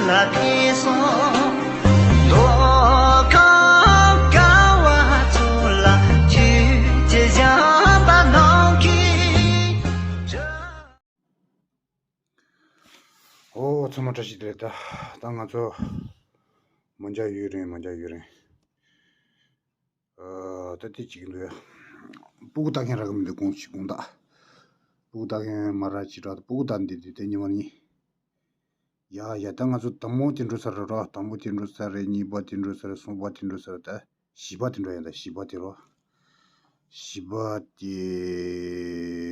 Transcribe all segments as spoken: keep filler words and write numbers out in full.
ལ་ཕེབས་སོང་། མདོ་ཁམས་ཀ་བ་ཚོ་ལ་ཆོས་ཀྱི་ཞིང་པ་ནང་གི། ཨོ་ཚང་མ་བཀྲ་ཤིས་བདེ་ལེགས། ད་ད་ང་ཚོ་མ་འཇའ་ཡུན་རིང་། མ་འཇའ་ཡུན་རིང་། ཨ་ད་དེ་གཅིག་འདུག་ཡ། སྤུ་གུ་ལྟ་མཁན་རག་གི་མི་འདུག་དགོངས་ཤིག་དགོངས་དག་སྤུ་གུ་ལྟ་མཁན་མ་རག་ཅིག་རག་སྤུ་གུ་ལྟ་འདི་འདི་དེ་ཉི་མ་ནི། ཡ་ཡ། ད་ང་ཚོ་དང་པོ་དེ་འགྲོ་ས་རེད་རོ། དང་པོ་དེ་འགྲོ་ས་རེད། གཉིས་པ་དེ་འགྲོ་ས་རེད། གསུམ་པ་དེ་འགྲོ་ས་རེད། ད་བཞི་པ་དེ་འགྲོ་ཡ། ད་བཞི་པ་དེ་རོ། བཞི་པ་དེ་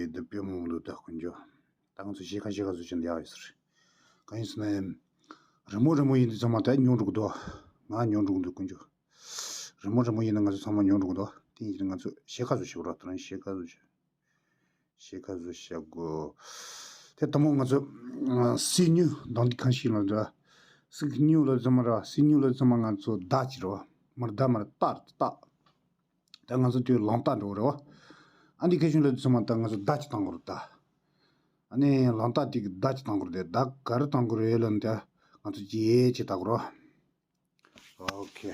འདི་དཔེ་མང་པོ་འདུག་ད་དཀོན་མཆོག་ད་ང་ཚོ་ཕྱེད་ཀ་ཕྱེད་ཀ་བཟོ་བྱས་འདི་ཡག་ཡོད་ས་རེད། གང་ཡིན་ཟེར་ན། རི་མོ་རི་མོ་ཡིན་དུས་ཚང་མ་ད་ཉུང་འགྲོ་གི་འདུག་ང་ཉུང་འགྲོ་གི་འདུག་དཀོན་མཆོག་རི་མོ་རི་མོ་ཡིན་ན་ང་ཚོ་ཚང་མ་ཉུང་འགྲོ་གི་འདུག་དེ་ཡིན་གྱི་ང་ཚོ་ཕྱེད་ཀ་བཟོ་བྱེད་དགོས་ར། ད་རང་ཕྱེད་ཀ་བཟོ་བྱེད། ཕྱེད་ཀ་བཟོ་བྱ་དགོས། དེ་དང་པོ་ང་ཚོ་སིལ་སྙན་དང་དེ་གང་ཞིག་ལ་འདྲ། སིལ་སྙན་ལ་ཚང་མ་ར། སིལ་སྙན་ལ་ཚང་མ་ང་ཚོ་མདའ་གཅིག་ར། མར་མདའ་མར་སྟག་སྟག་ད་ང་ཚོ་དུས་ལོང་རྟ་འགྲོ་རེད་བ། ཨ་འདི་གལ་ཆུང་ལ་ཚང་མ་ད་ང་ཚོ་མདའ་གཅིག་བཏང་དགོས་རེད་ད། ཨ་ནི་ལོང་རྟ་དེ་གི་མདའ་གཅིག་བཏང་དགོས་རེད་དེ། མདའ་ག་རེ་བཏང་དགོས་རེད་ལབ་ན། ད་ང་ཚོ་ཅི་ཡེ་ཅི་བལྟ་དགོས་རེད་བ། ཨོ་ཁེ།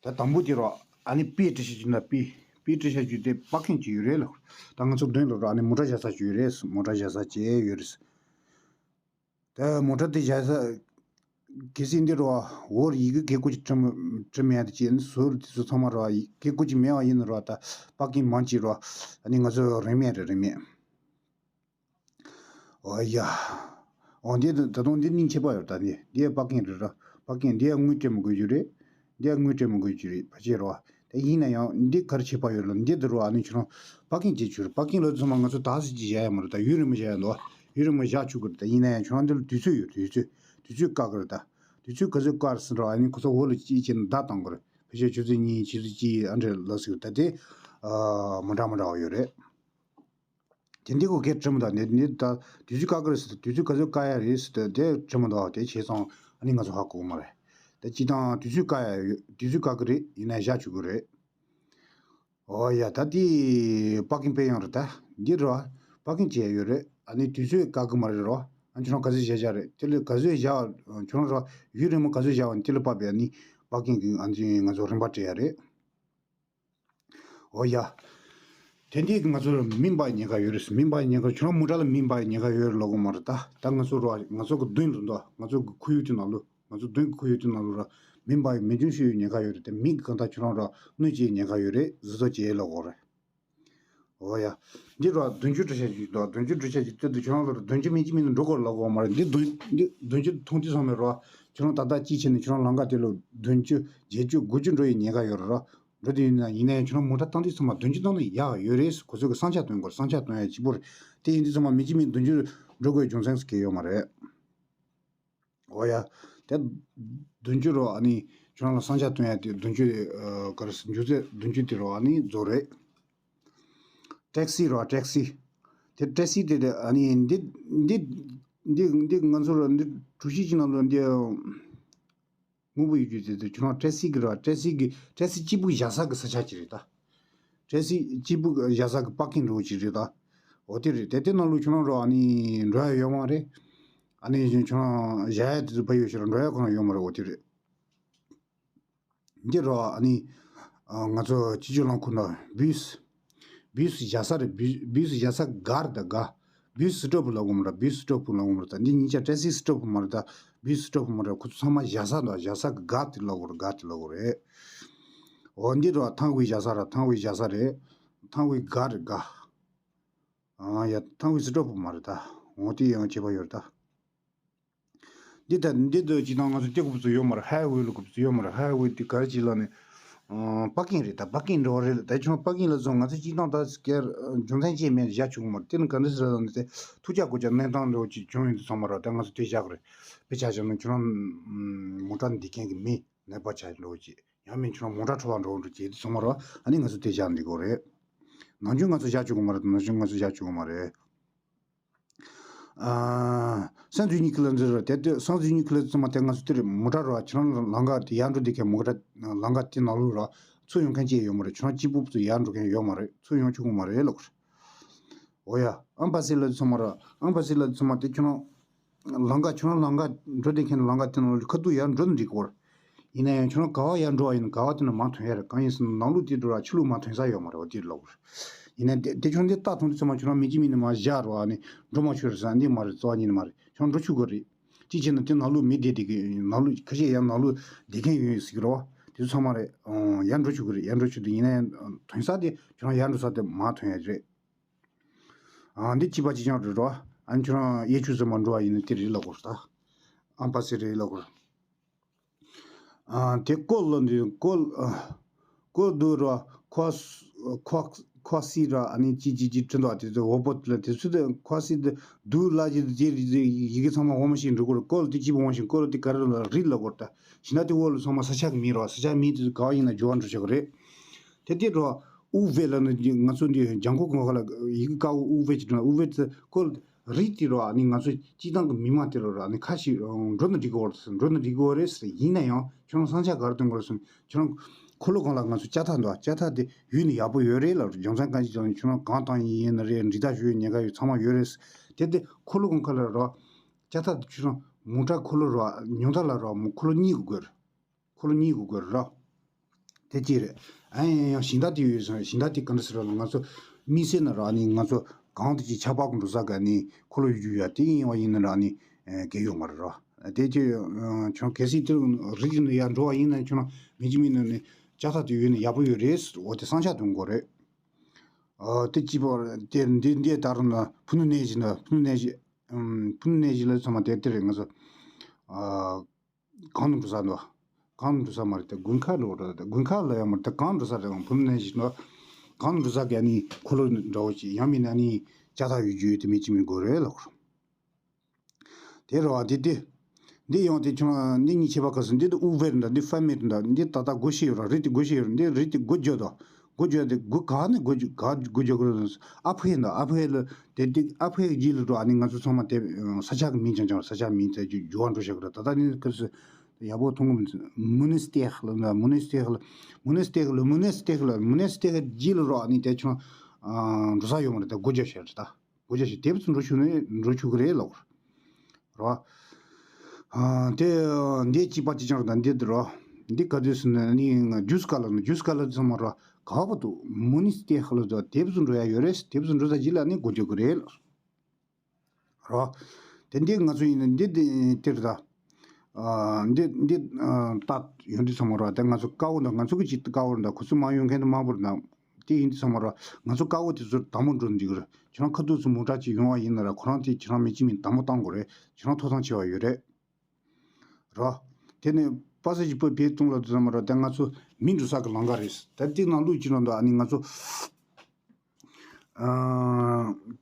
ད་དང་པོ་དེ་རོ། ཨ་ནི་པི་བྲི་བྱ་རྒྱུ་ན་པི། པི་བྲི་བྱ་རྒྱུ་དེ་པར་ཀིང་ཅིག་ཡོད་རེད་ལ། ད་ང་ཚོ་མདུན་ལ་རོ། ཨ་ནི་མོ་ཊ་བཞག་ས་ཅིག་ཡོད་རེད། མོ་ཊ་བཞག་ས་ཅིག་ཡོད་རེད། ད་མོ་ཊ་དེ་བཞག་ས་གལ་སྲིད་འདི་རོ། འོག་ཡི་གེ་གེ་ཀོ་ཅིག་བྲི་མ་བྲི་མེད་དེ་ཅི་ནི་ཟུར་དེ་ཚོ་ཚང་མ་རོ། གེ་ཀོ་ཅིག་མེད་པ་ཡིན་ན་རོ། ད་པར་ཀིང་མང་ཅིག་རོ། ཨ་ནི་ང་ཚོ་རིན་མེད་རེད། རིན་མེད། ཨོ་ཡ། ཨོ་འདི་ད་དུང་འདི་སྙིང་རྗེ་པོ་ཡོད། ད་འདི་འདི་ཡ་པར་ཀིང་རེད་ར། པར་ཀིང་འདི་ཡ་དངུལ་སྤྲད་མི་དགོས་རྒྱུ་རེད། འདི་ཡ་དངུལ་སྤྲད་མི་དགོས་རྒྱུ་རེད། ཕལ་ཆེར་རོ། དེ་ཡིན་ན་ཡང་འདི་ག་རེ་བྱེད་པ་ཡོད་ལ། འདི་འདི་རོ། ཨ་ནི་ཁྱོད་རང་པར་ཀིང་བྱེད་རྒྱུ་རེད། པར་ཀིང་ལ་ཚང་མ་ང་ཚོ་ད་སི་ཅི་བཞག་ཡ་མ་རེད། ད་ཡུན་རིང་མོ་བཞག་ཡ་འདུག་ཡུན་རིང་མོ་བཞག་ཆོག་གི་རེད། ད་ཡིན་ན་ཡང་ཁྱོད་རང་འདི་ལ་དུས་ཚོད་ཡོད། དུས་ཚོད་དུས་ཚོད་བཀག་གི་རེད། ད་དུས་ཚོད་ག་ཚོད་བཀག་ཟིན་རོ། ཨ་ནི་ཁོ་ཚོ་འོག་ལ་ཅི་བྱེད་ན་བརྡ་བཏང་གི་རེད། ཕལ་ཆེར་ཆུ་ཚོད་གཉིས་ཆུ་ཚོད་གཅིག་ཨ་འདྲ་ལ་ཟིག་ད་དེ་མ་འདྲ་མ་འདྲ་བ་ཡོད་རེད། དེ་འདི་གོ་སྐད་དྲི་མི་འདུག་ནི་ནི་ད་དུས་ཚོད་བཀག་གི་རེད་ཟེར་ཏེ། དུས་ཚོད་ག་ཚོད་བཀག་ཡ་རེད་ཟེར་ཏེ་དེ་དྲི་མི་འདུག་དེ་བྱས་ཙང་ཨ་ནི་ང་ཚོ་ཧ་གོ་གི་མ་རེད། ད་སྤྱིར་བཏང་དུས་ཚོད་བཀག་ཡ་ཡོད། དུས་ཚོད་བཀག་གི་རེད། ཡིན་ན་བཞག་ཆོག་གི་རེད། ཨོ་ཡ། ད་དེ་པར་ཀིང་དཔེ་ཡང་རེད། ད་འདི་རོ། པར་ཀིང་བྱས་ཡོད་རེད། ཨ་ནི་དུས་ཚོད་བཀག་གི་མ་རེད་རོ། ཨ་ཁྱོད་རང་ག་ཚོད་བཞག་བཞག་རེད། དེ་ལས་ག་ཚོད་བཞག་ཁྱོད་རང་རོ། ཡུན་རིང་མོ་ག་ཚོད་བཞག་པ་ནི་དེ་ལ་དཔག་པའི་ཨ་ནི་པར་ཀིང་གི་ཨ་ནི་ང་ཚོ་རིན་པ་སྤྲད་ཡ་རེད། ཨོ་ཡ། དེ་འདི་ང་ཚོར་མེ་འབར་ཉེན་ཁ་ཡོད་རེད། མེ་འབར་ཉེན་ཁ། ཁྱོད་རང་མོ་ཊ་ལ་མེ་འབར་ཉེན་ཁ་ཡོད་རེད་ལབ་གོ་མ་རེད། ད་ད་ང་ཚོ་རོ། ང་ཚོ་གི་མདུན་དུ་འདུག་ང་ཚོ་གི་ཁོར་ཡུག་དེ་ནང་ལོ། ང་ཚོ་མདུན་གི་ཁོར་ཡུག་དེ་ནང་ལོ་ར། མེ་འབར་མེ་སྐྱོན་ཤོར་ཡོད་ཉེན་ཁ་ཡོད་རེད། དེ་མེ་གི་གང་ལྟར་ཁྱོད་རང་ར་གནོད་བྱེད་ཉེན་ཁ་ཡོད་རེད། གཟབ་གཟབ་བྱེད་ལབ་གོ་རེད། ཨོ་ཡ། འདི་ར་བདུན་ཅུ་བྲི་བྱ་ཅིག་འདུག་བདུན་ཅུ་བྲི་བྱ་ཅིག་སྟེ་འདི་ཁྱོད་རང་ལོ་ར་བདུན་ཅུ་མིན་གཅིག་མིན་འགྲོ་གོ་རེད་ལབ་གོ་མ་རེད། འདི་བདུན་འདི་བདུན་ཅུ་ཐུང་དུས་ཚང་མེད་ར། ཁྱོད་རང་ད་ལྟ་ཅི་བྱས་ནས་ཁྱོད་རང་ལམ་ཁ་དེ་ལོ་བདུན་ཅུ་བརྒྱད་ཅུ་དགུ་ཅུ་འགྲོ་ཡི་ཉེན་ཁ་ཡོད་རེད་ར། འགྲོ་དུས་ཡིན་ན་ཡིན་ན་ཡང་ཁྱོད་རང་མོ་ཊ་བཏང་དུས་ཚང་མ་བདུན་ཅུ་བཏང་ན་ཡག་ཡོད་རེད། ཁོ་ཚོ་གི་བསམ་འཆར་སྟོན་དགོས། བསམ་འཆར་སྟོན་ཡ་གཅིག་པོ་རེད། དེ་ཡིན་དུས་ཚང་མ་མི་གཅིག་མིན་བདུན་ཅུ་འགྲོ་དགོས་རྒྱུ་མཚན་ཟེར་གྱི་ཡོད་མ་རེད། འོ་ཡ། དེ་བདུན་ཅུ་རོ། ཨ་ནི་ཁྱོད་རང་ལ་བསམ་འཆར་སྟོན་ཡ་དེ་བདུན་ཅུ། ཨ་ག་རེ་ཟེར། མཇུག་ཚད་བདུན་ཅུ་དེ་རོ། ཨ་ནི་རྫོགས་རེད། ཊེག་སི་རོ། ཊེག་སི། དེ་ཊེག་སི་དེ་དེ་ཨ་ནི་འདི་འདི་འདི་འདི་ང་ཚོ་རོ། འདི་གྲུ་བཞི་ཅིག་ནང་ལོ་འདི། སྔོན་པོ་ཡོད་རྒྱུ་དེ་དེ་ཁྱོད་རང་ཊེག་སི་གི་ར། ཊེག་སི་གི་ཊེག་སི་གཅིག་པུ་བཞག་ས་གི་ས་ཆ་ཅིག་རེད་ད། ཊེག་སི་གཅིག་པུ་བཞག་ས་གི་པར་ཀིང་འདྲ་བོ་ཅིག་རེད་ད། འོ་དེ་རེད། དེ་དེ་ནང་ལོ་ཁྱོད་རང་རོ། ཨ་ནི་འགྲོ་ཡ་ཡོད་མ་རེད། ཨ་ནི་ཁྱོད་རང་བཞག་ཡ་དེ་ཚོ་ཕ་ཡོད་ཤི་ར་འགྲོ་ཡ་ཁོ་རང་ཡོད་མ་རེད། འོ་དེ་རེད། འདི་རོ། ཨ་ནི་ང་ཚོ་སྤྱི་སྤྱོད་རླངས་འཁོར་ནང་བུས། བུས་བཞག་ས་རེད། བུས་བུས་བཞག་ས་ག་རེད་ད། ག་བུས་སི་ཊོབ་ལབ་གོ་མ་རེད། བུས་སི་ཊོབ་ལབ་གོ་མ་རེད་ད། འདི་གཉིས་ཆ་ཊེག་སི་སི་ཊོབ་མ་རེད་ད། བུས་སི་ཊོབ་མ་རེད། ཁོ་ཚོ་ཚང་མ་བཞག་ས་འདུག་བཞག་ས་གི་ག་དེ་ལབ་གོ་རེད། ག་དེ་ལབ་གོ་རེད། འོ་འདི་རོ། ཐང་བུས་བཞག་ས་ར། ཐང་བུས་བཞག་ས་རེད། ཐང་བུས་ག་རེད། ག་ཨ་ཡ། ཐང་བུས་སི་ཊོབ་མ་རེད་ད། འོ་དེ་ཡང་བྱས་པ་ཡོད་རེད་ད། འདི་ལྟར་འདི་ལྟར་ཅིག་དང་ང་ཚོ་སྟེགས་བུ་ཚོ་ཡོད་མ་རེད། ཧའེ་ཝེ་ལ་གོ་བུ་ཚོ་ཡོད་མ་རེད། ཧའེ་ཝེ་དེ་ག་རེ་ཅིག་ལ་ནི། ཨ་པར་ཀིང་རེད་ད། པར་ཀིང་འདྲ་བོ་རེད་ལ། ད་ཁྱོད་པར་ཀིང་ལ་སོང་ང་ཚོ་སྤྱིར་བཏང་ད་སྐྱེར་རྒྱུ་མཚན་ཅིག་མེད་བཞག་ཆོག་གི་མ་རེད། དེ་ནི་ག་འདྲ་ཟེར་ལ་ནི་དེ་ཐུག་ཅག་གོ་ཅག་གནས་སྟངས་འདྲ་བོ་ཅིག་བྱུང་ཡོང་དུས་ཚང་མ་ར། ད་ང་ཚོ་དེ་བཞག་གི་རེད། དཔེ་ཆ་བཞག་ན་ཁྱོད་རང་མོ་ཊ་འདི་མཁན་གི་མི་ནད་པ་ཆགས་འདྲ་བོ་ཅིག་ཡང་མིན་ཁྱོད་རང་མོ་ཊ་འཕྲོ་བརླག་འགྲོ་འགྲོ་ཅིག་དེ་ཚང་མ་ར། ཨ་ནི་ང་ཚོ་དེ་བཞག་འདི་གོ་རེད། ནམ་རྒྱུན་ང་ཚོ་བཞག་ཆོག་གི་མ་རེད། ནམ་རྒྱུན་ང་ཚོ་བཞག་ཆོག་གི་མ་རེད། ཨ་སན་ཛུ་ཉི་ཁི་ལ་འཛུལ་ར། དེ་དུས་སན་ཛུ་ཉི་ཁི་ལ་ཚང་མ་དེ་ང་ཚོ་དེ་རེད། མོ་ཊ་ར་ཁྱེད་རང་ལམ་ཁ་དེ་ཡར་འགྲོ་དེ་གའི་མོ་ཊ་ལམ་ཁ་དེ་ནང་ལོགས་ར་ཚུར་ཡོང་མཁན་ཅིག་ཡོད་མ་རེད། ཁྱེད་རང་གཅིག་པུ་ཚུར་ཡར་འགྲོ་མཁན་ཡོད་མ་རེད། ཚུར་ཡོང་ཆོག་གི་མ་རེད་ལབ་གོ་རེད། འོ་ཡ། ཨམ་བྷ་སི་ལ་ཚང་མ་ར། ཨམ་བྷ་སི་ལ་ཚང་མ་དེ་ཁྱེད་རང་ ལམ་ཁ་ཁྱོད་རང་ལམ་ཁ་འགྲོ་བསྡད་མཁན་ལམ་ཁ་དེ་ནང་ཁ་ཐུག་ཡར་འགྲོ་ནི་འགྲིག་གི་རེད། ཡིན་ན་ཡང་ཁྱོད་རང་ག་བ་ཡར་འགྲོ་བ་ཡིན་ན་ག་བ་དེ་ནས་མར་ཐོན་ཡ་རེད། གང་ཡིན་ཟེར་ན་ནང་ལོགས་དེ་འགྲོ་ར་ཕྱི་ལོགས་མར་ཐོན་ས་ཡོད་མ་རེད་བ། དེ་ལོག་རེད། ཡིན་ན་དེ་དེ་ཁྱོད་རང་འདི་ལྟ་ཐོང་དུས་ཙམ་པ་ཁྱོད་རང་མི་གཅིག་མིན་ནས་མར་བཞག་རོགས་ཨ་ནི་འགྲོ་མ་ཆོག་རེད་ཟེར་འདི་མ་རེད། རྩ་བ་ཉིད་ནས་མ་རེད། ཁྱོད་རང་འགྲོ་ཆོག་གི་རེད། གཅིག་བྱས་ན་དེ་ནང་ལོགས་མི་བསྡད་བསྡད་གི་ནང་ལོགས་ཁ་ཤས་ཡང་ནང་ལོགས་བསྡད་མཁན་ཡོད་ཟེར་གི་རེད་བ། དེ་ཚོ་ཚང་མ་རེད། ཡར་འགྲོ་ཆོག་གི་རེད། ཡར་འགྲོ་ཆོག་དེ་ཡིན་ན་ཡང་ཐོན་ས་དེ་ཁྱོད་རང་ཡར་འགྲོ་ས་དེ་མར་ཐོན་ཡ་རེད། ཨ་འདི་གཅིག་པ་གཅིག་རྐྱང་རེད་རོ། ཨ་ནི་ཁྱོད་རང་གཡས་ཕྱོགས་ཙམ་མར་འགྲོ་བ་ཡིན་ན་དེ་རེད་ལབ་དགོས་རེད་ད། ཨམ་པ་སི་རེད་ལབ་དགོས་རེད། ཨ་དེ་ཀོལ་ལ་འདི་ཀོལ་ཨ་ཀོལ་དུ་རོ་ཁོ་ཁོ་ཁོ་སི་ར་ཨ་ནི་ཅི་ཅི་ཅི་ཁྲིན་ཏོ་དེ་ཚོ་འོ་པོ་ལ་དེ་ཚོ་དེ་ཁོ་སི་དེ་དུ་ལ་ཅི་དེ་ཡི་གེ་ཚང་མ་འོ་མ་ཞིག་འགྲོ་དགོས་རེད། ཀོལ་དེ་གཅིག་པ་འོ་ཞིག་ཀོལ་དེ་ག་རེ་ལ་རི་ལབ་དགོས་རེད་ད། ཞིང་ན་དེ་འོག་ལ་ཚང་མ་ས་ཆ་གི་མིང་རོ། ས་ཆ་མིང་དེ་ག་བ་ཡིན་ན་འགྱུར་བ་འགྲོ་ཆོག་གི་རེད། དེ་དེ་རོ། ཨུ་ཝེ་ལ་ནི་ང་ཚོ་འདི་ལྗང་ཁུ་གོང་ཁ་ལ་ཡི་གེ་དཀར་པོ་ཨུ་ཝེ་ཅིག་འདྲ་ཨུ་ཝེ་ཙི་ཀོལ་རི་དེ་རོ། ཨ་ནི་ང་ཚོ་སྤྱི་བཏང་གི་མི་མང་དེ་རོ་ར་ཨ་ནི་ཁ་ཞིག་འགྲོ་ན་འགྲིག་གི་འོ་རེད་འགྲོ་ན་འགྲིག་གི་འོ་རེད་ཟེར། ཡིན་ན་ཡང་ཁྱོད་རང་ས་ཆ་ག་རེ་སྟོན་དགོས་རེད་ཟེར་ན་ཁྱོད་རང་འཁོར་ལོ་སྒང་ལ་ང་ཚོ་ལྕགས་ཐག་འདུག་ལྕགས་ཐག་དེ་ཡུལ་ནི་ཡག་པོ་ཡོད་རེད་ལ་རྒྱང་མཚན་གང་ཞིག་ཀྱང་ཁྱོད་རང་གང་བཏང་ཡིན་ཡིན་ན་རེད། འདྲི་ཐག་ཞུ་ཡི་ཉེན་ཁ་ཡོད་ཚང་མ་ཡོད་རེད་ཟེར། དེ་དེ་འཁོར་ལོ་སྒང་ཁ་ལ་རོ་ལྕགས་ཐག་དེ་ཁྱོད་རང་མོ་ཊ་འཁོར་ལོ་རོ་ཉུང་མཐའ་ལ་རོ་མོ་འཁོར་ལོ་གཉིས་གི་དགོས་རེད། འཁོར་ལོ་གཉིས་དགོས་དགོས་རེད་ར། དེ་གཅིག་རེད། ཨ་ཡང་ཡང་ཞིང་བདག་དེ་ཡོད་ཟེར་ཞིང་བདག་དེ་ག་འདྲ་ཟེར་ར་ལ་ང་ཚོ་དམིགས་བསལ་ན་ར་ནི་ང་ཚོ་གང་དེ་ཅིག་ཆར་པ་གི་འགྲོ་ས་ག་ནི་འཁོར་ལོ་ཡོད་རྒྱུ་ཡ་དེ་ཡིན་བ་ཡིན་ན་ར་ནི་གལ་ཡོད་མ་རེད་ར། དེ་ཅི་ཁྱོད་གལ་སྲིད་དེ་རིགས་ནི་ཡར་འགྲོ་བ་ཡིན་ན་ཁྱོད་རང་མི་གཅིག་མིན་ན་ནི་ལྕགས་ཐག་དེ་ཡོད་ནི་ཡག་པོ་ཡོད་རེད། འོ་དེ་བསམ་འཆར་འདོན་དགོས་རེད། ཨ་དེ་གཅིག་པ་དེ་འདི་འདི་ད་རུང་ན་ཕུ་ནུ་ནས་བཞིན་ན་ཕུ་ནུ་ནས་བཞིན་ཕུ་ནུ་ནས་བཞིན་ལ་ཚང་མ་དེ་དེ་རེད་ང་ཚོ། གང་དུ་འགྲོ་ས་འདུག་གང་དུ་འགྲོ་ས་མ་རེད་དེ་དགུན་ཁ་ལོ་རེད་དེ་དགུན་ཁ་ལ་ཡང་མ་རེད་དེ་གང་འགྲོ་ས་རེད་ཨང་བུམ་ནས་ཞིག་འདུག་གང་དུ་འགྲོ་ས་ག་ནི་འཁོར་ལོ་འདྲ་བོ་ཅིག་ཡང་མིན་ན་ནི་ལྕགས་ཐག་ཡོད་རྒྱུ་ཡོད་དེ་མི་གཅིག་མིན་དགོས་རེད་ལབ། དེ་རེད་བ་དེ་དེ། འདི་ཡང་དེ་ཁྱོད་འདི་གཉིས་ཁྱད་པར་ག་ཟེར་འདི་དུ་ཨུ་ཝེར་འདྲ་འདི་ཧྥ་མེར་འདྲ་འདི་ད་ལྟ་སྒོ་ཕྱེ་ཡོད་ར་རི་དེ་སྒོ་ཕྱེ་ཡོད་ར་འདི་རི་དེ་སྒོ་བརྒྱབ་དོ། སྒོ་བརྒྱབ་དེ་སྒོ་ག་ནས་སྒོ་བརྒྱབ་ག་སྒོ་བརྒྱབ་གི་རེད། ཨ་ཕ་ཧེ་འདྲ་ཨ་ཕ་ཧེ་ལ། དེ་དེ་ཨ་ཕའི་རྗེས་ལ་འགྲོ་ཨ་ནི་ང་ཚོ་ཚང་མ་དེ་ས་ཆ་གི་མིང་ཅང་ཅང་ས་ཆ་མིང་དེ་རྒྱུ་འགྱུར་བ་འགྲོ་བཞག་གི་རེད། ད་ལྟ་ནི་ཁིར་སི་ཡག་པོ་མཐོང་གི་མི་འདུག་མུ་ནི་སྟེག་ལ་ན་མུ་ནི་སྟེག་ལ་མུ་ནི་སྟེག་ལ་མུ་ནི་སྟེག་ལ་མུ་ནི་སྟེག་རྗེས་ལ་འགྲོ་ཨ་ནི་དེ་ཆུང་འགྲོ་ས་ཡོད་མ་རེད། ད་སྒོ་རྒྱབ་བཞག་རེད། ད་སྒོ་རྒྱབ་བཞག་དེབ་ཚོ་འགྲོ་ཆུག་ནི་འགྲོ་ཆུག་གི་རེད་ལོག་རེད་བ། དེ་འདི་གཅིག་པ་གཅིག་རྐྱང་རེད། ད་འདི་འདི་རོ། འདི་ག་དུས་སུ་ནི་ནི་ཇུས་ག་ལ་ནི་ཇུས་ག་ལ་ཚང་མ་རོ་ག་བ་འདུག་མུ་ནི་སྟེག་ལ་འགྲོ་དེབ་ཚོ་འགྲོ་ཡ་ཡོད་རེད། དེབ་ཚོ་འགྲོ་ས་གཅིག་ལ་ནི་སྒོ་འགྱོ་གི་རེད་རོ། དེ་འདི་ང་ཚོ་ཡིན་ན་འདི་འདི་འདིར་ད་འདི་འདི་ལྟ་ཡོང་དུས་ཚང་མ་རོ། དེ་ང་ཚོ་དཀར་པོ་འདུག་ང་ཚོ་གི་གཅིག་དཀར་པོ་འདུག་ཁོ་ཚོ་མ་ཡོང་མཁན་དུ་མང་པོ་འདུག་དེ་ཡིན་དུས་ཚང་མ་རོ་ང་ཚོ་དཀར་པོ་དེ་ཚོར་དམ་པོ་འགྲོ་འཇུག་རེད། ཁྱེད་རང་ཁ་ཐུག་ཚོ་མོ་ཊ་གཅིག་ཡོང་བ་ཡིན་ན་ར་ཁོ་རང་དེ་ཁྱེད་རང་མི་གཅིག་མིན་དམ་པོ་བཏང་དགོས་རེད། ཁྱེད་རང་ཐོབ་ཐང་ཆེ་བ་ཡོད་རེད། རོ། དེ་ནས་པ་སེ་ཇི་པོ་བེད་གཏོང་ལ་དུ་ཙམ་རོ། དེ་ང་ཚོ་མི་འགྲོ་ས་གི་ལམ་ཁ་རེད། ད་དེ་ནང་ལུགས་ཀྱི་ནང་དུ་ཨ་ནི་ང་ཚོ་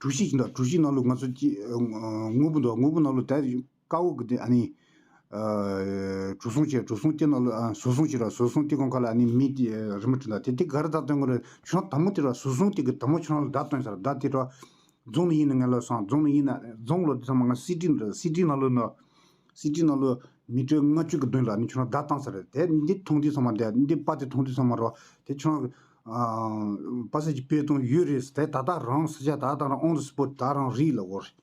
གྲུ་བཞི་ཅིག་འདུག་གྲུ་བཞི་ནང་ལུགས་ང་ཚོ་ཅི་དངོས་པོ་འདུག་དངོས་པོ་ནང་ལུགས་ད་དཀར་པོ་གི་དེ་ཨ་ནི་གྲུ་གསུམ་བྱས། གྲུ་གསུམ་དེ་ནང་ལུགས་ཟུར་གསུམ་བྱས་ར། ཟུར་གསུམ་དེ་གོང་ཁ་ལ་ཨ་ནི་མི་དེ་རི་མོ་བྲིས་འདུག་དེ་དེ་ག་རེ་ད་སྟོན་དགོས་རེད། ཁྱོད་རང་དང་པོ་དེ་ར་ཟུར་གསུམ་དེ་གི་དང་པོ་ཁྱོད་རང་ལ་ད་སྟོན་ས་ར། ད་དེ་ར། རྫོང་ལ་ཡིན་ན་ངན་ལབ་སོང་། རྫོང་ལ་ཡིན་ན་རྫོང་ལ་དེ་ཚང་མ་ང་སི་ཊི་འདྲ་སི་ཊི་ནང་ལོགས་ན་སི་ཊི་ནང་ལོགས་མི་ཊར་ལྔ་བཅུ་གི་མདུན་ལ་ནི་ཁྱོད་རང་བརྡ་བཏང་ས་རེད། དེ་འདི་མཐོང་དུས་ཚང་མ་དེ་འདི་པ་དེ་མཐོང་དུས་ཚང་མ་རོ། དེ་ཁྱོད་རང་པ་སེ་ཇི་བེད་གཏོང་ཡོད་རེད། དེ་ད་ལྟ་རང་ས་ཆ་ད་ལྟ་རང་on the spot ད་རང་རིག་ལ་གོ་རེད།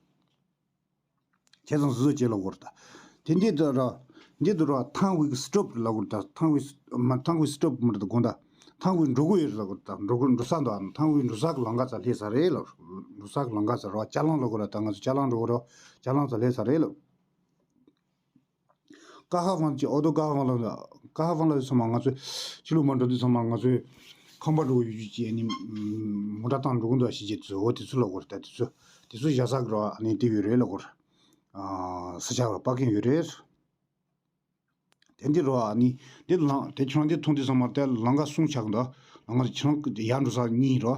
བྱས་ཙང་བཟོ་བཟོ་བྱས་ལ་གོ་རེད། ད་དེ་འདི་འདི་ར་འདི་འདི་ར་ཐང་ཝིག་སི་ཊོབ་ལ་གོ་རེད། ད་ཐང་ཝིག་མ་ཐང་ཝིག་སི་ཊོབ་མ་རེད། ད་དགོངས་དག་ཐང་ཝིག་འགྲོ་གི་ཡོད་རེད་ལ་གོ་རེད། ད་འགྲོ་གི་འགྲོ་ས་འདུག་ཨ་ནི་ཐང་ཝིག་འགྲོ་ས་གི་ལམ་ཁ་ཙམ་སླེབས་ས་རེད་ལ། འགྲོ་ས་གི་ལམ་ཁ་ཙམ་རོ་ཅ་ལང་ལ་གོ་ར། ད་ང་ཚོ་ཅ་ལང་འགྲོ་གི་རོ། ཅ་ལང་ཙམ་སླེབས་ས་རེད་ལ། ཀ་ཧ་ཝང་ཅིག་ཨོ་ཏོ་ཀ་ཧ་ཝང་ལ་ཀ་ཧ་ཝང་ལ་ཚང་མ་ང་ཚོས་ཕྱི་ལོགས་མ་འགྲོ་དུས་ཚང་མ་ང་ཚོས་ཁང་པ་འགྲོ་གི་ཡོད་རྒྱུ་ཅིག་ནི་མོ་ཊ་བཏང་འགྲོ་གི་འདུག་ཞེས་བྱེད་དུས་འོ་དེ་ཚོ་ལ་གོ་ར། ད་དེ་ཚོ་དེ་ཚོ་བཞག་ས་གི་རོ་ཨ་ནི་དེ་ཡོད་རེད་ལ་གོ་ར། ས་ཆ་རོ་པར་ཀིང་ཡོད་རེད། དེ་འདི་རོ་ཨ་ནི་འདི་ལང་དེ་ཁྱོད་འདི་མཐོང་དུས་ཚང་མ་དེ་ལམ་ཁ་གསུམ་ཆགས་འདུག་ལམ་ཁ་ཁྱོད་ཡར་འགྲོ་ས་གཉིས་རོ།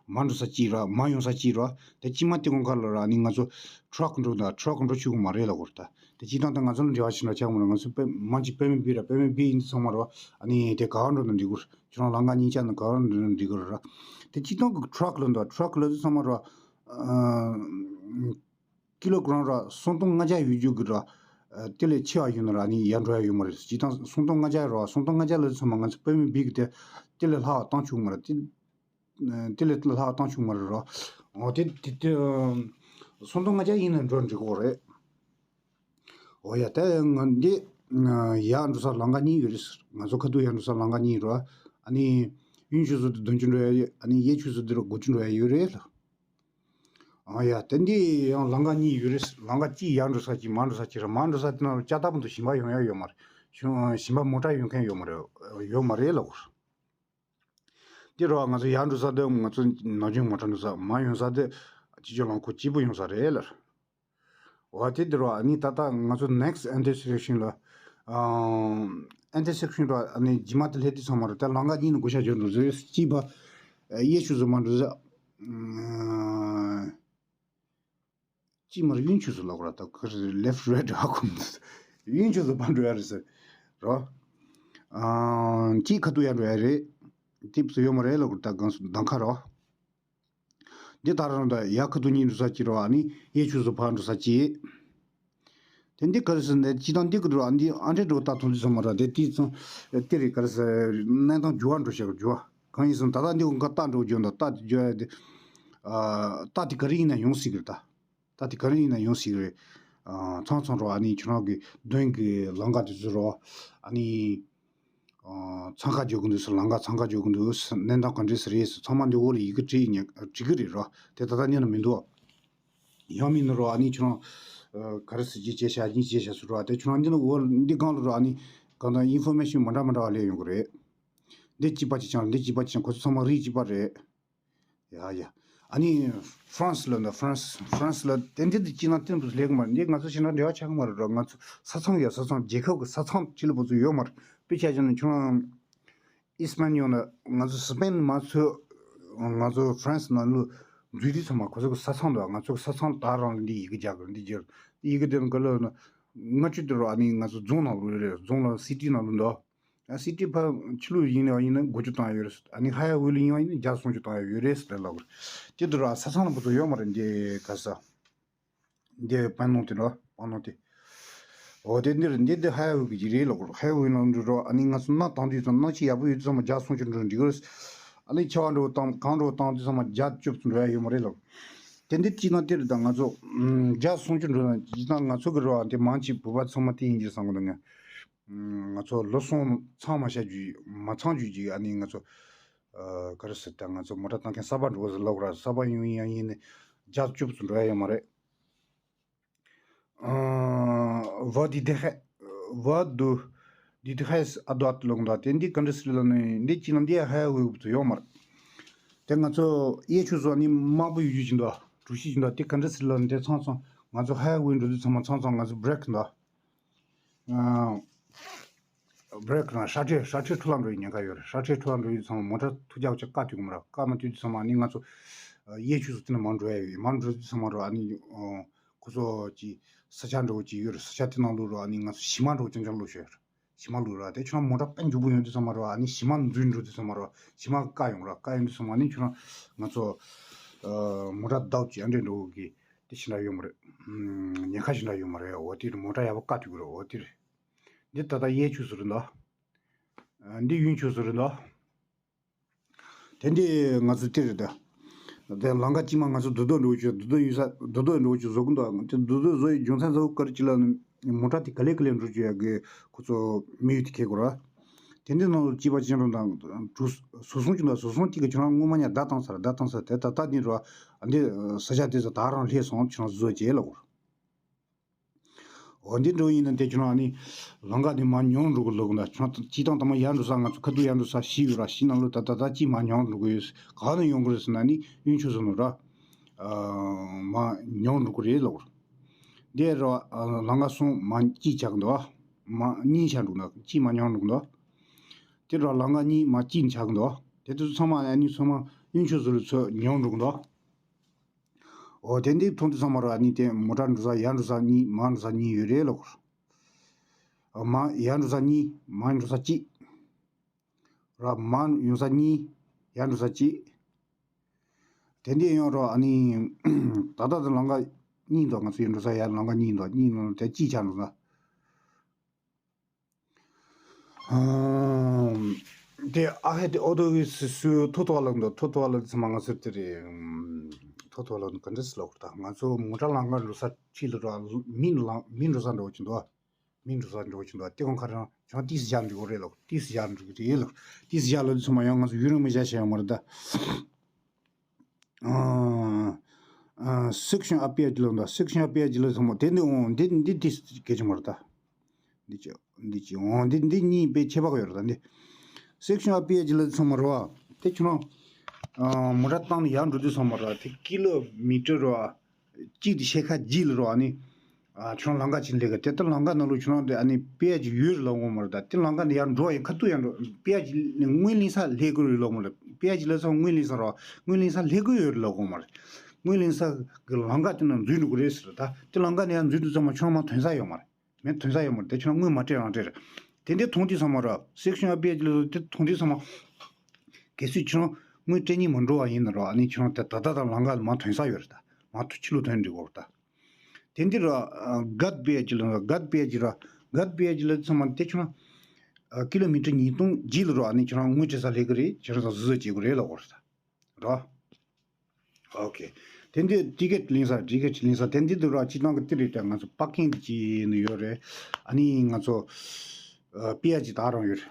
མར་འགྲོ་ས་གཅིག་རོ། མར་ཡོང་ས་གཅིག་རོ། དེ་གཅིག་མ་དེ་གོང་ཁ་ལ་ར་ནི་ང་ཚོ་ཊྲག་འགྲོ་ད་ཊྲག་འགྲོ་ཆོག་གི་མ་རེད་ལ་གོ་ར། ད་དེ་སྤྱིར་བཏང་ད་ང་ཚོ་ལ་འབྲེལ་བ་ཞིག་འདྲ་ཆགས་མ་རེད། ང་ཚོ་དཔེ་མང་ཆེ་དཔེ་མེད་བི་ར་དཔེ་མེད་བི་ཡིན་དུས་ཚང་མ་རོ། ཨ་ནི་དེ་ག་བ་འགྲོ་ན་འགྲིག་གི་རེད། ཁྱོད་རང་ལམ་ཁ་གཉིས་ཆ་ན་ག་བ་འགྲོ་ན་འགྲིག་གི་རེད་ར། དེ་སྤྱིར་བཏང་གི་ཊྲག་ལ་འདུག་ཊྲག་ལ་དུས་ཚང་མ་རོ། ཀི་ལོ་གི་རམ་ར་སུམ་སྟོང་ལྔ་བརྒྱ་ཡོད་རྒྱུ་གི་ར། དེ་ལས་ཆེ་བ་ཡོད་ན་ར་ནི་ཡར་འགྲོ་ཡ་ཡོད་མ་རེད། སྤྱིར་བཏང་སུམ་སྟོང་ལྔ་བརྒྱ་ར་སུམ་སྟོང་ལྔ་བརྒྱ་ལ་དུས་ཚང་མ་ང་ཚོ་དཔེ་མེད་བི་གི་དེ་དེ་ལས་ལྷག་བ་བཏང་ཆོག་མ་རེད། དེ་དེ་ལས་ལྷག་བཏང་ཆོག་མ་རེད་རོ། འོ་དེ་དེ་དེ་སུམ་སྟོང་ལྔ་བརྒྱ་ཡིན་ན་འགྲོ་འགྲིག་གོ་རེད། འོ་ཡ། ད་ང་འདི་ཡར་འགྲོ་ས་ལམ་ཁ་གཉིས་ཡོད་རེད། ང་ཚོ་ཁ་ཐུག་ཡར་འགྲོ་ས་ལམ་ཁ་གཉིས་རེད། ཨ་ནི་གཡོན་ཕྱོགས་སུ་འདི་བདུན་ཅུ་འགྲོ་ཡ་ཡོད། ཨ་ནི་གཡས་ཕྱོགས་སུ་འདི་རུ་དགུ་ཅུ་འགྲོ་ཡ་ཡོད་རེད་ལ། ཨ་ཡ། དེ་འདི་ཡང་ལམ་ཁ་གཉིས་ཡོད་རེད། ལམ་ཁ་གཅིག་ཡར་འགྲོ་ས་གཅིག་མར་འགྲོ་ས་གཅིག་རེད། མར་འགྲོ་ས་དེ་ནང་ལ་ལྕགས་རྟ་བུ་འདུག་ཞིང་པ་ཡོང་ཡ་ཡོད་མ་རེད། ཞིང་ཞིང་པ་མོ་ཊ་ཡོང་མཁན་ཡོད་མ་རེད། ཡོད་མ་རེད་ལ་གོ། འདི་རུ་ང་ཚོ་ཡར་འགྲོ་ས་དེ་ང་ཚོ་ནམ་རྒྱུན་མོ་ཊ་འགྲོ་ས། མར་ཡོང་ས་དེ་སྤྱི་སྤྱོད་རླངས་འཁོར་གཅིག་པུ་ཡོང་ས་རེད་ལ། འོ་དེ་འདི་རུ་ཨ་ནི་ད་ལྟ་ང་ཚོ་next intersection ལ། ཨ་intersection རུ་ཨ་ནི་རྗེས་མ་དེ་སླེབས་དུས་ཚང་མ་རུ་ད་ལམ་ཁ་གཉིས་ནས་བགོ་བཤའ་བྱོས་འགྲོ་ཟེར། གཅིག་པ་གཡས་ཕྱོགས་སུ་མར་འགྲོ་ཟེར། ཨ་གཅིག་མར་གཡོན་ཕྱོགས་སུ་ལོག་ར། ད་ཁར་left right ཧ་གོ་མི་འདུག་གཡོན་ཕྱོགས་སུ་ཕར་འགྲོ་ཡ་རེད་ཟེར་རོ། ཨ་གཅིག་ཁ་ཐུག་ཡར་འགྲོ་ཡ་རེད། དེབ་སུ་ཡོད་མ་རེད་ལ་གོ། ད་གང་སུ་གདམ་ཁ་རོ། འདི་ད་རང་ད་ཡར་ཁ་ཐུག་གཉིས་འགྲོ་ས་གཅིག་རོ། ཨ་ནི་གཡས་ཕྱོགས་སུ་ཕར་འགྲོ་ས་གཅིག་དེ་འདི་ག་རེ་ཟེར་ན་སྤྱི་བཏང་འདི་གི་འགྲོ། ཨ་འདི་ཨ་འདྲས་འགྲོ་ད་མཐོང་དུས་ཙམ་མ་ར། དེ་དུས་ཙང་དེ་རེད། ག་རེ་ཟེར་གནས་སྟངས་འགྱུར་བ་འགྲོ་ཤག་འགྱུར་བ། གང་ཡིན་ཟེར་ན་ད་ལྟ་འདི་གུན་ཀ་རྟགས་འགྲོ་རྒྱུ་འདུག་རྟགས་དེ་བརྗོད་ཡ་དེ། ཨ་རྟགས་དེ་ག་རེ་ཡིན་ན་ཡོང་སྲིད་གི་རེད་ད། རྟགས་དེ་ག་རེ་ཡིན་ན་ཡོང་སྲིད་གི་རེད། ཨ་ཚང་ཚང་རོ། ཨ་ནི་ཁྱོད་རང་གི་མདུན་གི་ལམ་ཁ་དེ་ཚོ་རོ། ཨ་ནི་ཨ་འཚང་ཁ་རྒྱག་གི་འདུག་ཟེར། ལམ་ཁ་འཚང་ཁ་རྒྱག་གི་འདུག་ཟེར། གནས་སྟངས་ག་འདྲས་ཟེར་རེད་ཟེར། ཚང་མ་འདི་འོག་ལ་ཡི་གེ་བྲིས་ཉན་བྲིས་གི་རེད་རོ། དེ་ད་ལྟ་ཉན་ན་མི་འདུག་ཡང་མིན་ན་རོ། ཨ་ནི་ཁྱོད་རང་ཨ་ག་རེ་ཟེར་གྱི་བྱས་ཤག་གཉིས་བྱས་ཤག་ཟེར་རོ། དེ་ཁྱོད་རང་འདི་ནི་འོག་འདི་སྒང་ལ་རོ། ཨ་ནི་གང་ལྟར་ཨིན་ཕོར་མེ་ཤན་མ་འདྲ་མ་འདྲ་བ་སླེབས་ཡོང་གི་རེད། འདི་གཅིག་པ་གཅིག་རྐྱང་། འདི་གཅིག་པ་གཅིག་རྐྱང་། ཁོ་ཚོ་ཚང་མ་རིགས་གཅིག་པ་རེད། ཡ་ཡ། ཨ་ནི་ཧྥ་རན་སི་ལ་འདི། ཧྥ་རན་སི་ཧྥ་རན་སི་ལ་དེ་འདྲ་དེ་སྤྱིར་ན་དེ་འདྲ་སླེབས་ཀྱི་མ་རེད། འདི་ང་ཚོ་ཞེ་དྲག་འབྲེལ་བ་ཆགས་ཀྱི་མ་རེད་རོ། ང་ཚོ་ས་མཚམས་ཡ་ས་མཚམས་རྒྱལ་ཁབ་ཀྱི་ས་མཚམས་ཅིག་ལ་བུ་ཚོ་ཡོད་མ་རེད། དཔེ་ཆ་བཞག་ན་ཁྱོད་རང་ཨི་སི་པན་ཡོང་ན། ང་ཚོ་སི་པན་མ་ཚོད་ང་ཚོ་ཧྥ་རན་སི་ནང་ལོགས་འཛུལ་དུས་ཚང་མ་ཁོ་ཚོ་གི་ས་མཚམས་དང་ང་ཚོ་གི་ས་མཚམས་དག་རང་ལ་འདི་ཡི་གེ་རྒྱག་གི་རེད། འདི་རྒྱག་ཡི་གེ་དེ་ནང་ག་ལ་ན་ལྔ་བཅུ་དེ་རོ། ཨ་ནི་ང་ཚོ་རྫོང་ནང་ལོགས་རེད། རྫོང་ལ་སི་ཊི་ནང་ལོགས་འདུག་ཨ་སི་ཊི་ཕར་ཕྱི་ལོགས་ཡིན་ན་ཡིན་ན་དགུ་བཅུ་བཏང་ཡོད་རེད། ཨ་ནི་ཧའེ་ཝེ་ལ་ཡིན་པ་ཡིན་ན་བརྒྱ་སུམ་ཅུ་བཏང་ཡོད་རེད་ཟེར་ལབ་གི་རེད། དེ་དུས་ར་ས་མཚམས་ལ་བུ་ཚོ་ཡོད་མ་རེད། འདི་ག་ས་འདི་པན་ནོ་དེ་ར་པན་ནོ་དེ། འོ་དེ་འདི་རེད། འདི་འདི་ཧའེ་ཝེ་གི་རེད་ལབ་གི་རེད། ཧའེ་ཝེ་ནང་འགྲོ་ར། ཨ་ནི་ང་ཚོ་གནམ་དྭངས་དུས་ཙམ། གནམ་གཤིས་ཡག་པོ་ཡོད་དུས་ཙམ་མ་བརྒྱ་སུམ་ཅུ་འགྲོ་འགྲིག་གི་རེད། ཨ་ནི་ཆར་པ་འགྲོ་བཏང་གངས་འགྲོ་བཏང་དུས་ཙམ་མ་བརྒྱ་བཅུ་ཙམ་འགྲོ་ཡ་ཡོད་མ་རེད་ལབ། དེ་འདི་སྤྱིར་ན་དེ་རེད། ད་ང་ཚོ་ཨམ་བརྒྱ་སུམ་ཅུ་འགྲོ་ན་སྤྱིར་ན་ང་ཚོ་གི་ར་དེ་མང་ཆེ་བོད་པ་ཚང་མ་དེ་ཡིན་གྱི་བསམ་གི་འདུག་ང་། ང་ཚོ་ལོ་གསུམ་ཚང་མ་བཞག་རྒྱུ་མ་ཚང་རྒྱུ་ཅིག་ཨ་ནི་ང་ཚོ་ཨ་ག་རེ་ཟེར། ད་ང་ཚོ་མོ་ཊ་བཏང་མཁན་གསར་པ་འགྲོ་བ་ཟེར་ལབ་ར། གསར་པ་ཡིན་ཡང་ཡིན་ནི་བརྒྱ་བཅུ་ཙམ་འགྲོ་ཡ་ཡོད་མ་རེད། ཨ་ཝ་དི་དི་ཧེ་ཝ་དུ་དི་དི་ཧེ་ཨ་དོ་ཨ་ཏི་ལོང་ད། དེ་འདི་ག་འདྲ་ཟེར་ལབ་ན་འདི་གཅིག་ན་འདི་ཧའེ་ཝེ་བུ་ཚོ་ཡོད་མ་རེད། དེ་ང་ཚོ་གཡས་ཕྱོགས་སུ་ཨ་ནི་དམར་པོ་ཡོད་རྒྱུ་ཅིག་འདུག་གྲུ་བཞི་ཅིག་འདུག་དེ་ག་འདྲ་ཟེར་ལབ་ན་དེ་ཚང་ཚང་ང་ཚོ་ཧའེ་ཝེ་འགྲོ་དུས་ཚང་མ་ཚང་ཚང་ང་ཚོ་བྷི་རེག་འདུག་ཨ་བྷི་རེག་དང་སྲ་མཁྲེགས། སྲ་མཁྲེགས་འཕྲོ་བརླག་འགྲོ་ཡི་ཉེན་ཁ་ཡོད་རེད། སྲ་མཁྲེགས་འཕྲོ་བརླག་འགྲོ་ཡི་ཚང་མ་མོ་ཊ་ཐུག་རྒྱག་ཆ་བཀག་ཐུབ་ཀྱི་མ་རེད། བཀག་མ་ཐུབ་དུས་ཚང་མ་ནི་ང་ཚོ་གཡས་ཕྱོགས་སུ་དེ་ནས་མར་འགྲོ་ཡ་ཡོད། མར་འགྲོ་དུས་ཚང་མ་རོ། ཨ་ནི་ཁོ་ཚོ་གི་ས་ཆ་འདྲ་བོ་ཅིག་ཡོད་རེད། ས་ཆ་དེ་ནང་ལོགས་རོ། ཨ་ནི་ང་ཚོ་གཞི་མ་འདྲ་བོ་རྐྱང་རྐྱང་བླུགས་ཤོག་ཡོད་རེད། གཞི་མ་བླུགས་ར། དེ་ཁྱོད་རང་མོ་ཊ་དཔེ་མགྱོགས་པོ་ཡོང་དུས་ཚང་མ་རོ། ཨ་ནི་གཞི་མ་འཛུལ་འགྲོ་དུས་ཚང་མ་རོ། གཞི་མ་བཀག་ཡོང་ར། བཀག་ཡོང་དུས་ཚང་མ་ནི་ཁྱོད་རང་ང་ཚོ་ཨ་མོ་ཊ་བརྡབ་ཅིག་ཨ་འདྲས་འགྲོ་གི་དེ་ཞིག་འདྲ་ཡོད་མ་རེད། ཉེན་ཁ་ཞིག་འདྲ་ཡོད་མ་རེད། འོ་དེ་མོ་ཊ་ཡག་པོ་བཀག་ཐུབ་ཀྱི་རེད། འོ་དེ་རེད། འདི་ད་ལྟ་གཡས་ཕྱོགས་སུ་རེད་འདུག་འདི་གཡོན་ཕྱོགས་སུ་རེད་འདུག་དེ་འདི་ང་ཚོ་དེ་རེད་ད། དེ་ལམ་ཁ་གཅིག་མ་ང་ཚོ་རྡོ་རྡོ་འགྲོ་ཆུ་རྡོ་རྡོ་ཡོད་ས་རྡོ་རྡོ་འགྲོ་ཆུ་བཟོ་གི་འདུག་དེ་རྡོ་རྡོ་བཟོ་ཡི་རྒྱུ་མཚན་ཚོ་ག་རེ་ཅི་ལ་ནི་མོ་ཊ་དེ་ག་ལེ་ག་ལེ་འགྲོ་ཆུ་ཡ་གི་ཁོ་ཚོ་མི་ཡུལ་དེ་ཁེ་གོ་ར། དེ་འདི་ནང་ལ་གཅིག་པ་ཅན་རོ་དང་གྲུ་བཟོ་སོང་ཆུ་འདུག་བཟོ་སོང་གཅིག་གི་ཁྱོད་རང་སྔོན་མ་ཉ་བརྡ་བཏང་ཚར། བརྡ་བཏང་ཚར། དེ་ད་ལྟ་འདི་རོ་འདི་ས་ཆ་དེ་ཚོ་ད་རང་ལྷས་སོང་། ཁྱོད་རང་བཟོ་བྱེད་ལ་གོ། འོ་འདི་འགྲོ་ཡིན་ན་དེ་ཁྱོད་རང་ནི་ལམ་ཁ་དེ་མར་ཉོན་འགྲོ་གི་ལོག་ན་ཁྱོད་སྤྱི་བཏང་དང་མ་ཡར་འགྲོ་ས་ང་ཚོ་ཁ་ཐུག་ཡར་འགྲོ་ས་བཞི་ཡོད་ར། བཞི་ནང་ལོ་ད་ད་ད་གཅིག་མར་ཉོན་འགྲོ་གི་ཡོད། ག་ནས་ཡོང་གི་རེད་ཟེར་ན་ནི་གཡོན་ཕྱོགས་སུ་ནོ་ར། མར་ཉོན་འགྲོ་གི་རེད་ལོག་ར། འདི་ར་ལམ་ཁ་གསུམ་མར་གཅིག་ཆགས་འདུག་མར་གཉིས་ཆགས་འགྲོ་ན་གཅིག་མར་ཉོན་འགྲོ་གི་འདུག་དེ་ར་ལམ་ཁ་གཉིས་མར་གཅིག་ཆགས་འདུག་དེ་དུས་ཚང་མ་ཨ་ནི་ཚང་མ་གཡོན་ཕྱོགས་སུ་ལ་ཚོ་ཉོན་འགྲོ་གི་འདུག་འོ་དེ་འདི་མཐོང་དུས་ཚང་མ་རོ། ཨ་ནི་དེ་མོ་ཊ་འགྲོ་ས་ཡར་འགྲོ་ས་གཉིས་མར་འགྲོ་ས་གཉིས་ཡོད་རེད་ལོ། མར་ཡར་འགྲོ་ས་གཉིས་མར་འགྲོ་ས་གཅིག་ར། མར་ཡོང་ས་གཉིས་ཡར་འགྲོ་ས་གཅིག་དེ་འདི་ཡོང་རོ། ཨ་ནི་ད་ལྟ་དེ་ལམ་ཁ་གཉིས་འདུག་ང་ཚོ་ཡར་འགྲོ་ས་ཡར་ལམ་ཁ་གཉིས་འདུག་གཉིས་ནང་དེ་གཅིག་ཆགས་འགྲོ་ས། དེ་ཨ་ཧེ་དེ་ཨོ་ཏོ་གི་སུ་སུ་ཐོ་ཐོ་ལ་འདུག་ཐོ་ཐོ་ལ་ཚང་མ་ང་ཚོ་དེ་རེད། ཐོ་ཐོ་ལ་ནི་ག་འདྲ་སི་ལོག་ད་ང་ཚོ་མོ་ཊ་ལམ་ཁ་འགྲོ་ས་ཁྲིད་ལ་འགྲོ་མི་ལ་མི་འགྲོ་ས་འགྲོ་གི་འདུག་མི་འགྲོ་ས་འགྲོ་གི་འདུག་དེ་གོང་ཁ་རང་ཆང་ཏིས་བཞག་འགྲོ་གི་རེད་ལོག་ཏིས་བཞག་འགྲོ་གི་རེད་ལོག་ཏིས་བཞག་ལ་དུས་ཚོད་མ་ཡོང་ང་ཚོ་ཡུན་རིང་མི་བཞག་ཤེས་ཡོང་མ་རེད་ད། སེག་ཤན་ཨ་པི་ཨ་ཇི་ལ་འདུག་སེག་ཤན་ཨ་པི་ཨ་ཇི་ལ་ཚང་མ་དེ་འདི་འོང་འདི་འདི་ཏིས་གལ་ཆེན་མ་རེད་ད། འདི་ཅི་འདི་ཅི་འོང་འདི་འདི་གཉིས་དཔེ་ཁྱད་པར་ཡོད་རེད་ད་འདི། སེག་ཤན་ཨ་པི་ཨ་ཇི་ལ་ཚང་མ་རེད་བ། དེ་ཁྱོད་རང་མོ་ཊ་བཏང་ནས་ཡར་འགྲོ་དུས་ཚང་མ་རེད་བ། དེ་ཀི་ལོ་མི་ཊར་རེད་བ། གཅིག་དེ་ཤེལ་ཁ་བརྗིད་ལ་རོ་ཨ་ནི། ཨ་ཁྱོད་རང་ལམ་ཁ་ཅིག་སླེབས་གི་དེ་ལྟར་ལམ་ཁ་ནང་ལོགས་ཁྱོད་རང་དེ་ཨ་ནི་པི་ཨེ་ཅིག་ཡོད་རེད་ལབ་དགོས་མ་རེད་ད། དེ་ལམ་ཁ་ནས་ཡར་འགྲོ་བ་ཡིན་ཁ་ཐུག་ཡར་འགྲོ་པི་ཨེ་ཅིག་ནི་སྔོན་གླེང་ས་སླེབས་ཀྱི་རེད་ལབ་དགོས་མ་རེད། པི་ཨེ་ཅིག་ལབ་ས་སྔོན་གླེང་ས་རོ་སྔོན་གླེང་ས་སླེབས་ཀྱི་ཡོད་རེད་ལབ་དགོས་མ་རེད། སྔོན་གླེང་ས་གི་ལམ་ཁ་དེ་ན་འཛུལ་འགྲོ་གི་རེད་ཟེར་ད། དེ་ལམ་ཁ་ནས་ཡར་འཛུལ་དུས་ཙམ་མ་ཁྱོད་རང་མར་ཐོན་ས་ཡོད་མ་རེད། མེད་ཐོན་ས་ཡོད་མ་རེད། དེ་ཁྱོད་རང་སྔོན་མ་སྤྲད་རང་སྤྲད་རེད། དེ་འདྲའི་མཐོང་དུས་ཚང་མ་རོ་སེག་ཤན་ཨ་པི་ཨེ་ཅིག་ལབ་དེ་མཐོང་དུས་ཚང་མ། གལ་སྲིད་ཁྱོད་རང་དངུལ་སྤྲད་སྙིང་མ་འདོད་པ་ཡིན་ན་རོ་ཨ་ནི་ཁྱོད་རང་དེ་ད་ལྟ་དང་ལམ་ཁ་ལ་མར་ཐོན་ས་ཡོད་རེད་ད། མར་ཐུག་ཕྱི་ལོགས་ཐོན་འགྲིག་གོ་རེད་ད། དེ་འདི་རོ་གད་པེ་ཅི་ལ་གད་པེ་ཅི་རོ་གད་པེ་ཅི་ལ་ཚང་མ་དེ་ཁྱོད་རང་ཀི་ལོ་མི་ཊར་ཉིས་སྟོང་རྗེས་ལ་རོ་ཨ་ནི་ཁྱོད་རང་དངུལ་སྤྲད་ས་སླེབས་ཀྱི་རེད། ཁྱོད་རང་ཚོ་བཟོ་བཟོ་བྱེད་དགོས་རེད་ལབ་གོ་རེད་ད་རོ། ཨོ་ཁེ། དེ་འདི་ཊི་ཀེ་ཊི་ལེན་ས་ཊི་ཀེ་ཊི་ལེན་ས་དེ་འདི་འདུག་ར། སྤྱིར་བཏང་གི་ཏི་རེད་དེ་ང་ཚོ་པར་ཀིང་གི་ཅི་ནི་ཡོད་རེད། ཨ་ནི་ང་ཚོ་པི་ཨེ་ཅི་ད་རང་ཡོད་རེད།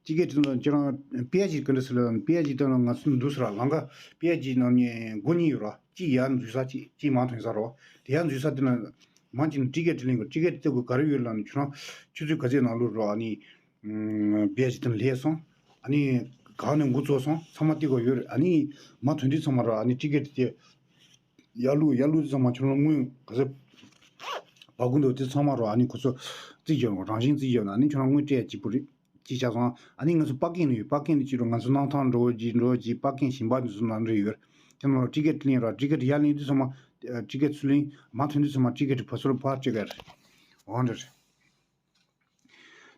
ཊི་ཀེ་ཊི་ལ་ཁྱེད་རང་པི་ཨེ་ཅི་ག་འདྲ་ཟེར་ལ་པི་ཨེ་ཅི་དེ་ལ་ང་ཚོ་འདུག་ཟེར་ལ་ལམ་ཁ་པི་ཨེ་ཅི་ནང་ནས་སྒོ་གཉིས་ཡོད་ར། གཅིག་ཡར་འཛུལ་ས་གཅིག་གཅིག་མར་ཐོན་ས་རོ། དེ་ཡར་འཛུལ་ས་དེ་ལ་མང་ཆེ་ནི་ཊི་ཀེ་ཊི་ལེན་དགོས། ཊི་ཀེ་ཊི་སྟེར་དགོས་ག་རེ་ཡོད་ལ་ནི་ཁྱེད་རང་ཆུ་ཚོད་ག་ཚོད་ནང་ལོགས་རོ་ཨ་ནི། པི་ཨེ་ཅི་དེ་ལས་སོང་། ཨ་ནི་གང་ནས་འགོ་བཙུགས་སོང་ཚང་མ་ཏི་གོ་ཡོད་རེད། ཨ་ནི་མ་ཐོན་དུས་ཚང་མ་རོ་ཨ་ནི་ཊི་ཀེ་ཊི་དེ་ཡར་ལུག་ཡར་ལུག་དུས་ཚང་མ་ཁྱོད་རང་དངུལ་ག་ཚོད་བ་གུ་འདུག་དེ་ཚང་མ་རོ་ཨ་ནི་ཁོ་ཚོ་རྩིས་རྒྱབ་རང་བཞིན་རྩིས་རྒྱབ་ན་ཨ་ནི་ཁྱོད་རང་དངུལ་སྤྲད་ཡ་གཅིག་པུ་རེད། གཅིག་ཆ་ཚང་ཨ་ནི་ང་ཚོ་པར་ཀིང་ནས་ཡོད། པར་ཀིང་ནས་གཅིག་རོ་ང་ཚོ་གནམ་ཐང་འགྲོ་བ་གཅིག་འགྲོ་བ་གཅིག་པར་ཀིང་གཞན་པ་ནས་བཟོ་ན་འདྲ་ཡོད་རེད། དེ་ནང་ལ་ཊི་ཀེ་ཊི་ལེན་རོ་ཊི་ཀེ་ཊི་ཡར་ལེན་དུས་ཚང་མ་ཊི་ཀེ་ཊི་ཚུར་ལེན་མ་ཐོན་དུས་ཚང་མ་ཊི་ཀེ་ཊི་ཕར་ཚུར་ཕར་སྤྲད་ག་རེད། འོ་འདྲ་རེད།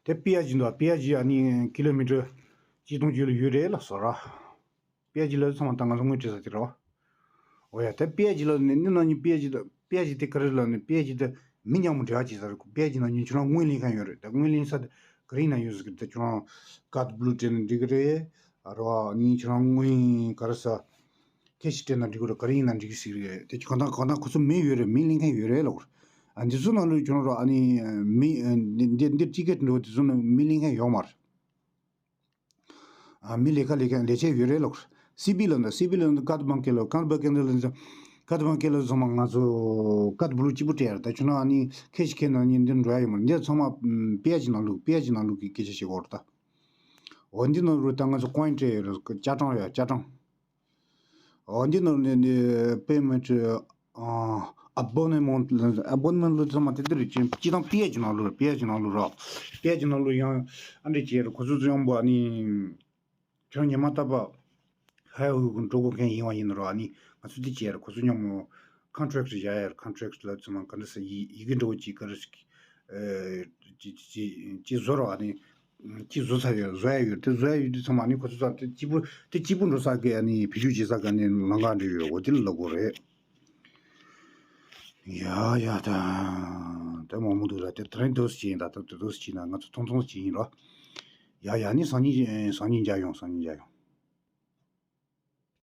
དེ་པི་ཨེ་ཅི་འདུག་པི་ཨེ་ཅི་ཨ་ནི་ཀི་ལོ་མི་ཊར་གཅིག་སྟོང་ཅུ་ལ་ཡོད་རེད་ལ་སོ་ར། པི་ཨེ་ཅི་ལ་ཚང་མ་ད་ང་ཚོ་དངུལ་སྤྲད་ས་དེ་རེད་བ། འོ་ཡ་དེ་པི་ཨེ་ཅི་ལ་ནི་ནི་ན་ནི་པི་ཨེ་ཅི་ད་པི་ཨེ་ཅི་དེ་ག་རེ་ལ་ནི་པི་ཨེ་ཅི་དེ་མི་ཉག་མོ་འབྲེལ་བ་བྱེད་ས་རེད། པི་ཨེ་ཅི་ན་ཉིན་ཁྱོད་རང་དངུལ་ལེན་མཁན་ཡོད་རེད། ད་དངུལ་ལེན་ས་དེ་ག་རེ་ཡིན་ན་ཡོད་ཟེར་གི་ད་ཁྱོད་རང་ཀར་ཌི་བྷུ་ལུ་སྤྲད་ན་འགྲིག་གི་རེད། ཨ་རོ་ཨ་ནི་ཁྱོད་རང་དངུལ་ག་རེ་ས། ཁེ་ཤི་སྤྲད་ན་འགྲིག་གི་རེད། ག་རེ་ཡིན་ན་འགྲིག་གི་ཟེར་གི་རེད། དེ་གང་ལྟར་གང་ལྟར་ཁོ་ཚོ་མི་ཡོད་རེད། མི་ལེན་མཁན་ཡོད་རེད་ལབ་གི་རེད། ཨ་འདི་ཚོ་ནང་ལོགས་ཁྱོད་རང་རོ་ཨ་ནི་མི་འདི་འདི་ཊི་ཀེ་ཊི་འགྲོ་དེ་ཚོ་ནང་མི་ལེན་མཁན་ཡོད་མ་རེད། ཨ་མི་ལས་ཀ་ལས་མཁན་ལས་བྱེད་ཡོད་རེད་ལབ་གི་རེད། སི་བི་ལ་འདི་སི་བི་ལ་འདི་ཀར་ཌི་བང་ཀེ་ལ་ཀར་ཌི་བང་ཀེ་ལ་ཀར་ཌི་བང་ཀེ་ལ་ཚང་མ་ང་ཚོ་ཀར་ཌི་བྷུ་ལུ་གཅིག་པུ་སྤྲད་ཡ་རེད། ད་ཁྱོད་རང་ཨ་ནི་ཁེ་ཤི་ཁེ་ན་ནི་འདི་འགྲོ་ཡ་ཡོད་མ་རེད། འདི་ཚང་མ་པི་ཨེ་ཅི་ནང་ལོགས་པི་ཨེ་ཅི་ནང་ལོགས་ཀྱི་སྐད་ཆ་བཤད་དགོས་རེད་ད། འོ་འདི་ནང་ལོགས་ད་ང་ཚོ་ཀོ་ཡིན་སྤྲད་ཡོད་རེད། ཅ་གྲངས་ཡོད་ཅ་གྲངས། འོ་འདི་ནང་ནས་ནི་པེ་མེན་ཊི་ཨ་ཨ་བོ་ནེ་མེན་ཊི་ཨ་བོ་ནེ་མེན་ཊི་ཚང་མ་དེ་འདི་རེད། ཅི་ཅི་དང་པི་ཨེ་ཅི་ནང་ལོགས་པི་ཨེ་ཅི་ནང་ལོགས་རོ། པི་ཨེ་ཅི་ནང་ལོགས་ཡང་ཨ་འདྲས་བྱས་རེད། ཁོ་ཚོ་ཚོ་ཡང་བོ་ཨ་ནི་ཁྱོད་ཉི་མ་རྟག་པ་ཧའི་ཝེ་གི་འགྲོ་དགོས་མཁན་ཡིན་བ་ཡིན་ན་རོ། ཨ་ནི་ང་ཚོ་འདི་བྱས་རེད། ཁོ་ཚོ་མཉམ་མོ་ཀོན་ཊེག་ཊི་བཞག་ཡ་རེད། ཀོན་ཊེག་ཊི་ལ་ཚང་མ་ག་འདྲ་ས་ཡི་ཡི་གེ་འགྲོ་གཅིག་ག་རེ་ཞིག་ཅི་ཅི་ཅི་བཟོ་རོགས་ཨ་ནི། ཅི་བཟོ་ས་ཡོད་བཟོ་ཡ་ཡོད་དེ་བཟོ་ཡ་ཡོད་དུས་ཚང་མ་ཨ་ནི་ཁོ་ཚོ་ཚང་དེ་གཅིག་པུ་དེ་གཅིག་པུ་འགྲོ་ས་གི་ཨ་ནི་བེད་སྤྱོད་བྱེད་ས་ག་ནི་ལམ་ཁ་འདྲ་ཡོད་འོ་དེ་ལ་ལབ་དགོས་རེད། ཡ་ཡ་ད་ད་མང་མོ་འདུག་ར། དེ་དེ་རིང་འདུག་སེ་བྱས་ཡིན། ད་ད་འདུག་སེ་བྱས་ན་ང་ཚོ་ཐུང་ཐུང་བྱས་ཡིན་རོ། ཡ་ཡ་ནི་སང་ཉིན་སང་ཉིན་མཇལ་ཡོང་། སང་ཉིན་མཇལ་ཡོང་།